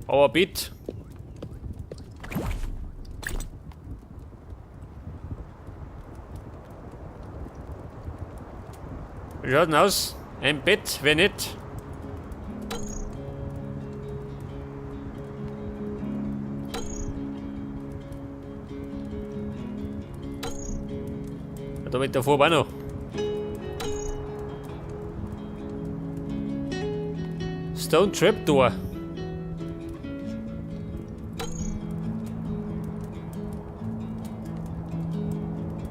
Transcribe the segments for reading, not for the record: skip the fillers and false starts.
Aber Bett. Wie schaut denn aus? Ein Bett wäre nett. Ja, da mit der Farbe auch noch. Stone Trapdoor.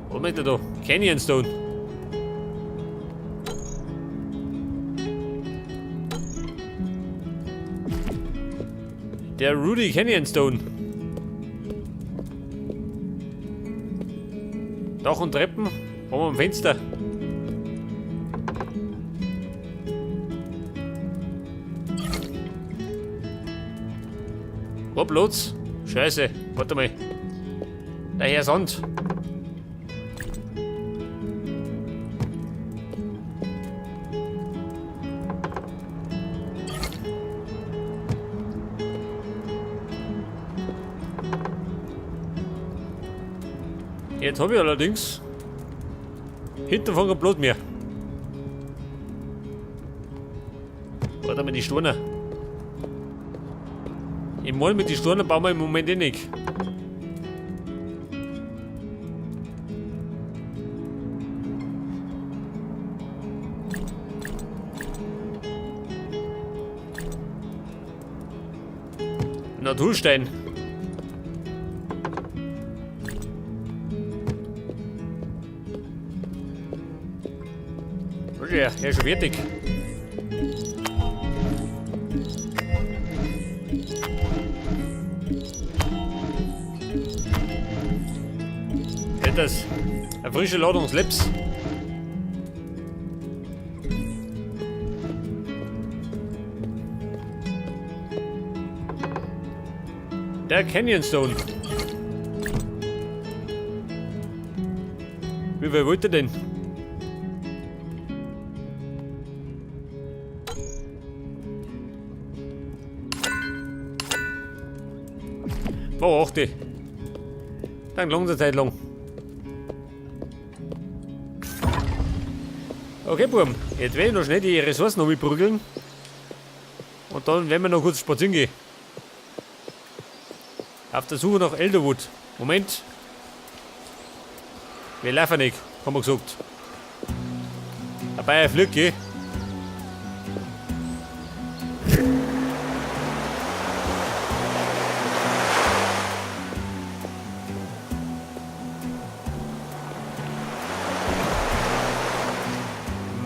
Was meint er da? Canyon Stone. Der Rudy Canyon Stone. Dach und Treppen haben wir am Fenster. Hopp, Lutz. Scheiße, warte mal. Der Herr Sand. Jetzt hab ich allerdings hinten von kein Blut mehr. Warte mal, die Steine. Ich meine, mit den Steinen bauen wir im Moment eh nicht. Naturstein. Ja, er ist schon fertig. Das eine frische Ladung Slips. Der Canyon Stone. Wie viel wollt ihr denn? Wo auch die? Dann lohnt es Zeit lang. Okay, Burm, jetzt werde ich noch schnell die Ressourcen noch mitprügeln. Und dann werden wir noch kurz spazieren gehen. Auf der Suche nach Elderwood. Moment. Wir laufen nicht, haben wir gesagt. Dabei fliegt, gell?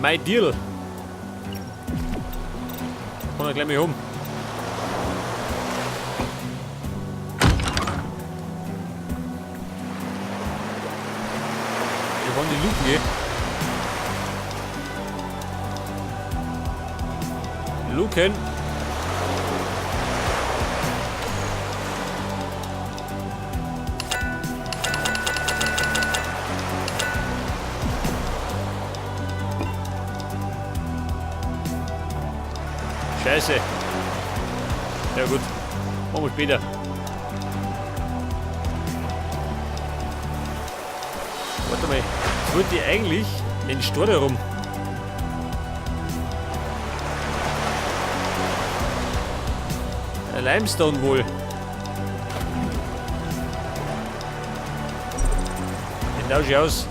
My Deal. Komm wir gleich mal um. Wir wollen die Luken gehen. Luken. Scheiße. Ja gut. Machen wir später. Warte mal. Jetzt wollte ich eigentlich den Stor da rum. Der Limestone wohl. Den tausche ich aus.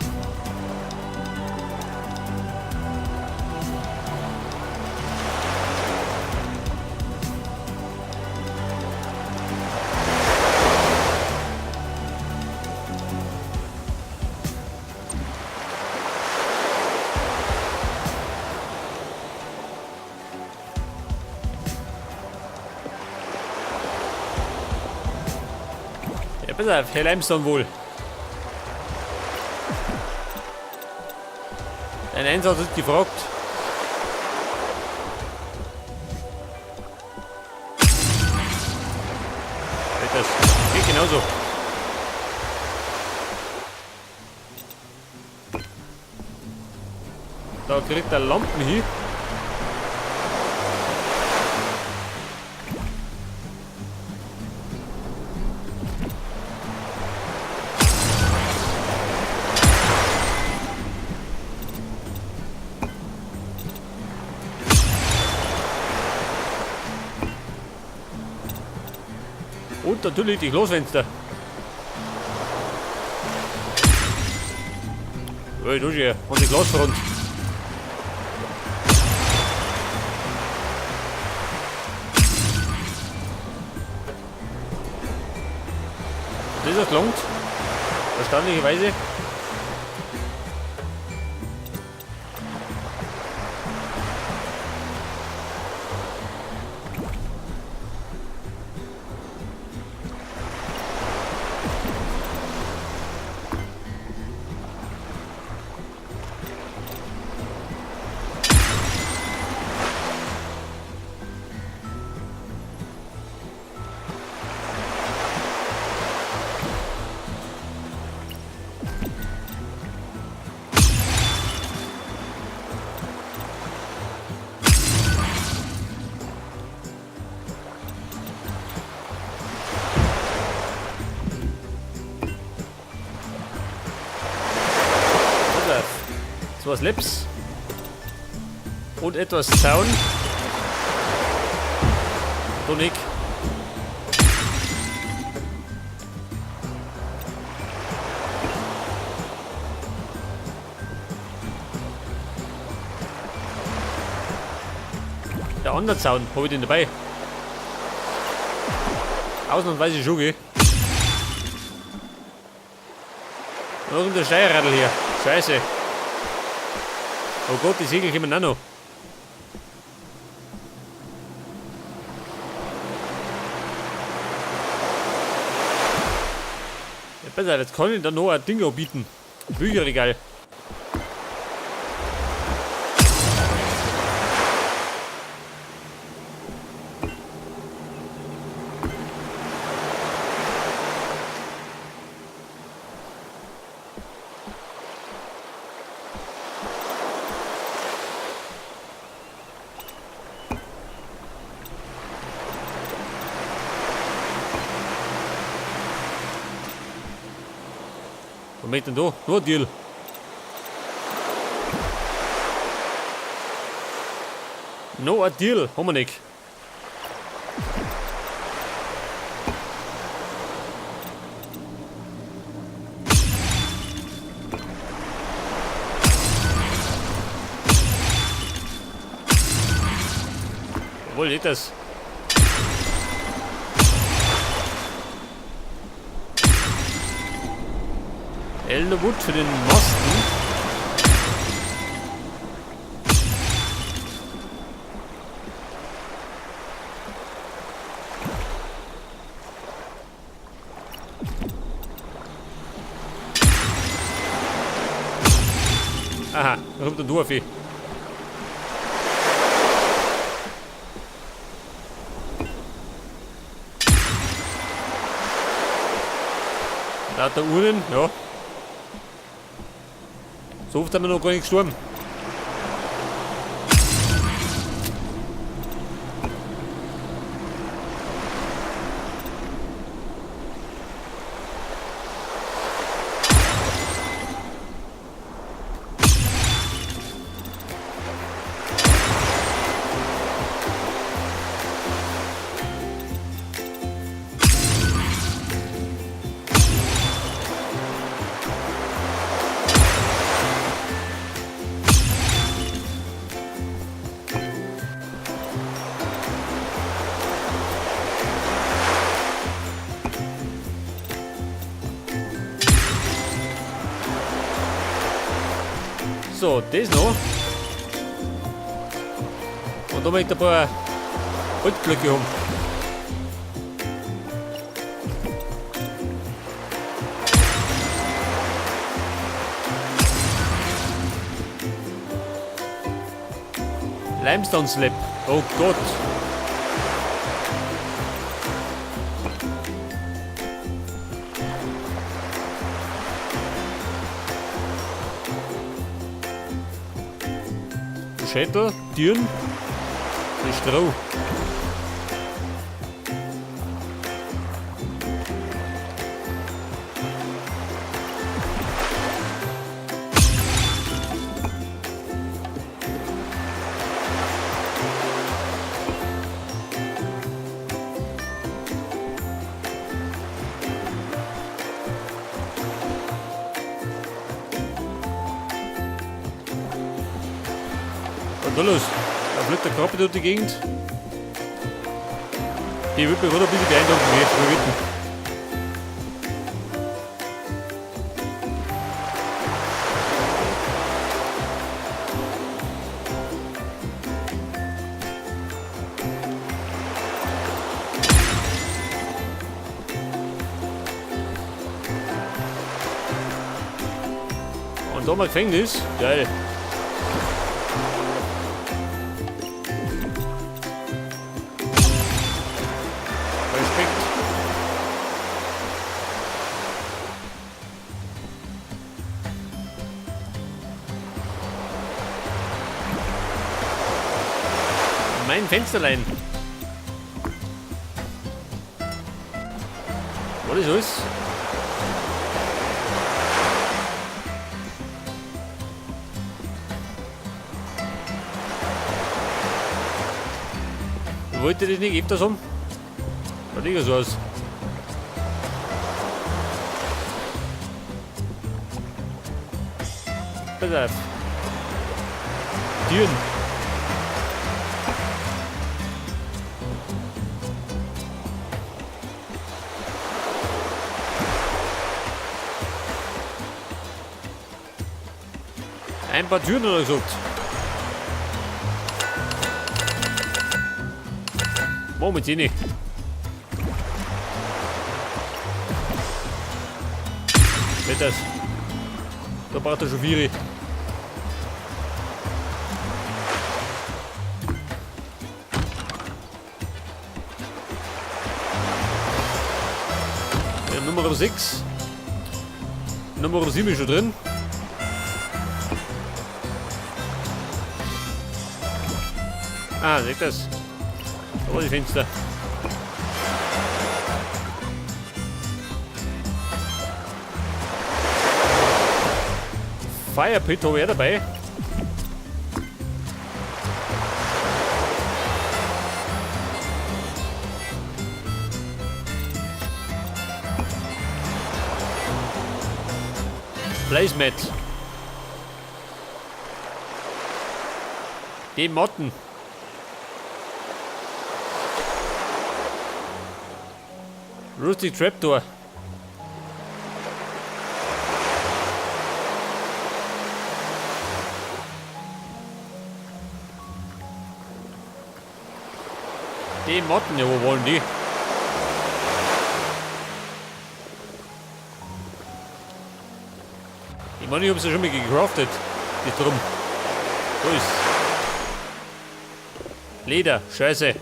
Ja, pass auf, Herr Limestone wohl. Dein Einsatz ist gefragt. Das geht genauso. Da kriegt er Lampen hin. Und natürlich die Glasfenster. Hey, du hier, und die Glasfront. Das hat gelangt. Erstaunlicherweise. Zwei Slips und etwas Zaun. Tonic. Der andere Zaun, habe ich den dabei? Ausnahmsweise schon, gell? Und kommt der Steuerradl hier. Scheiße. Oh Gott, die Segel kommen auch noch. Ja, besser, jetzt kann ich da noch ein Ding anbieten. Bücherregal. Was möchte denn da? Nur ein Deal. No a Deal, haben wir nicht. Jawohl, geht das. Elderwood für den Masten. Aha, da kommt ein Dorfi. Da hat der Uhren, ja. So oft haben wir noch gar nicht gestorben. So, das noch. Und da möchte ich ein paar Holzblöcke haben. Limestone Slab. Oh Gott. Schädel, Türen, und Stroh. Da los? Da fliegt der Krabbe durch die Gegend. Die wird mich gerade ein bisschen beeindrucken, gell? Wir wetten. Und da mal Gefängnis. Geil. Respekt. Mein Fensterlein. Was ist alles? Wollt ihr das nicht öfters haben? Schaut eh so aus. Pass auf. Türen. Ein paar Türen hat er gesagt. Moment, nicht. Seht das? Da braucht er schon vier. Ja, Nummer 6. Nummer 7 ist schon drin. Ah, seht das? Da war die Fenster. Firepit habe ich auch dabei. Placemat. Die Motten. Rusty Trapdoor. Die Motten, ja, wo wollen die? Ich meine, ich hab's ja schon mal gecraftet. Die drum. So ist. Leder, scheiße.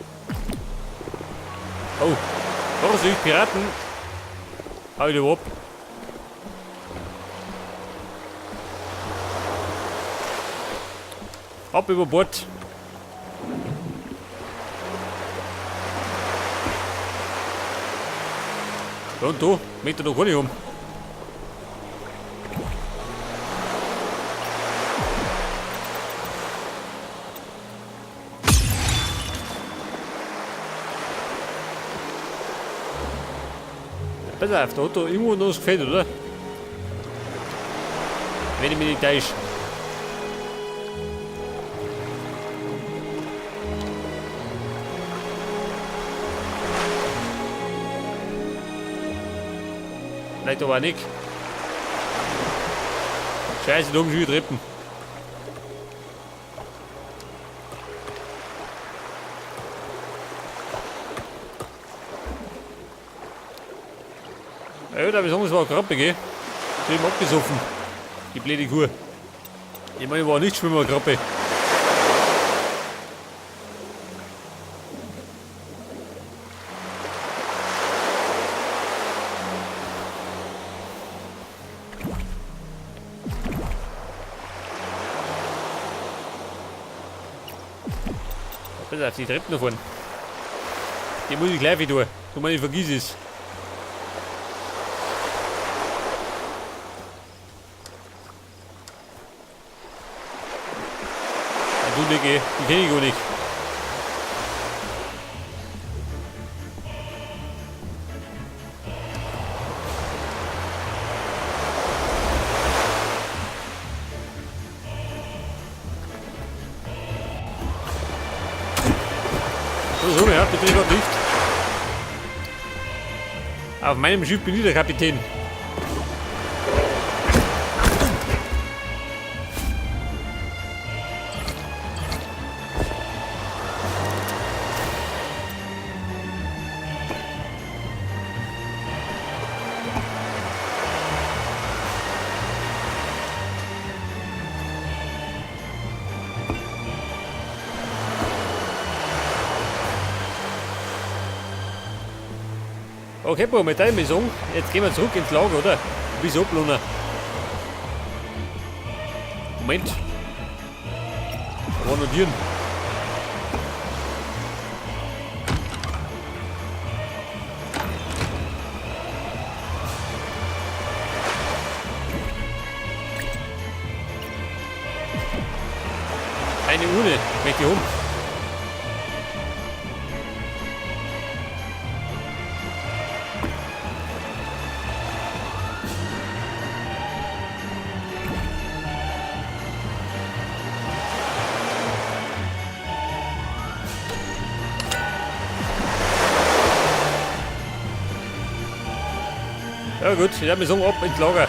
Oh. Vorsicht, Piraten. Hau ich ab. Ab über Bord. Und du, möchte noch gar nicht um. Pass auf, da hat da irgendwo noch was gefehlt, oder? Wenn ich mich nicht täusche. Vielleicht aber auch nicht. Scheiße, da oben schon wieder Treppen. Ja, da ich sagen, es war eine Krabbe, gell? Ich bin abgesoffen. Die blöde Kuh. Ich meine, ich war nicht schwimmer Krabbe. Pass auf, die Treppen da vorne. Die muss ich gleich wieder tun. Du meine, ich vergiss es. Ja, du nicht, ey. Die kenn ich gar nicht. Bin ich gerade nicht. Auf meinem Schiff bin ich der Kapitän. Okay, Bro, mit deinem sagen, jetzt gehen wir zurück ins Lager, oder? Wieso, Blunner? Moment. Da war notieren. Eine Urne, möchte ich um. Ja gut, ich werde mir sagen, ab ins Lager.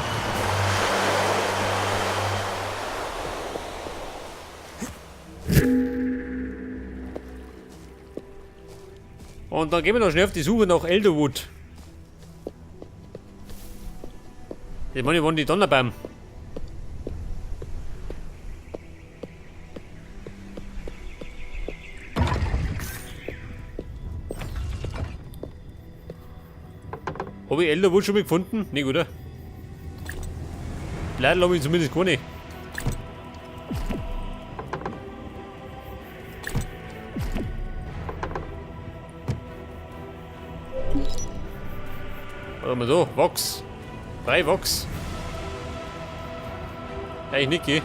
Und dann gehen wir noch schnell auf die Suche nach Elderwood. Ich meine, waren die Donnerbaum. Habe ich Elderwood schon mal gefunden? Nicht, oder? Leider habe ich zumindest keine. Warte mal so, Wachs. 3 Wachs. Eigentlich nicht, gell?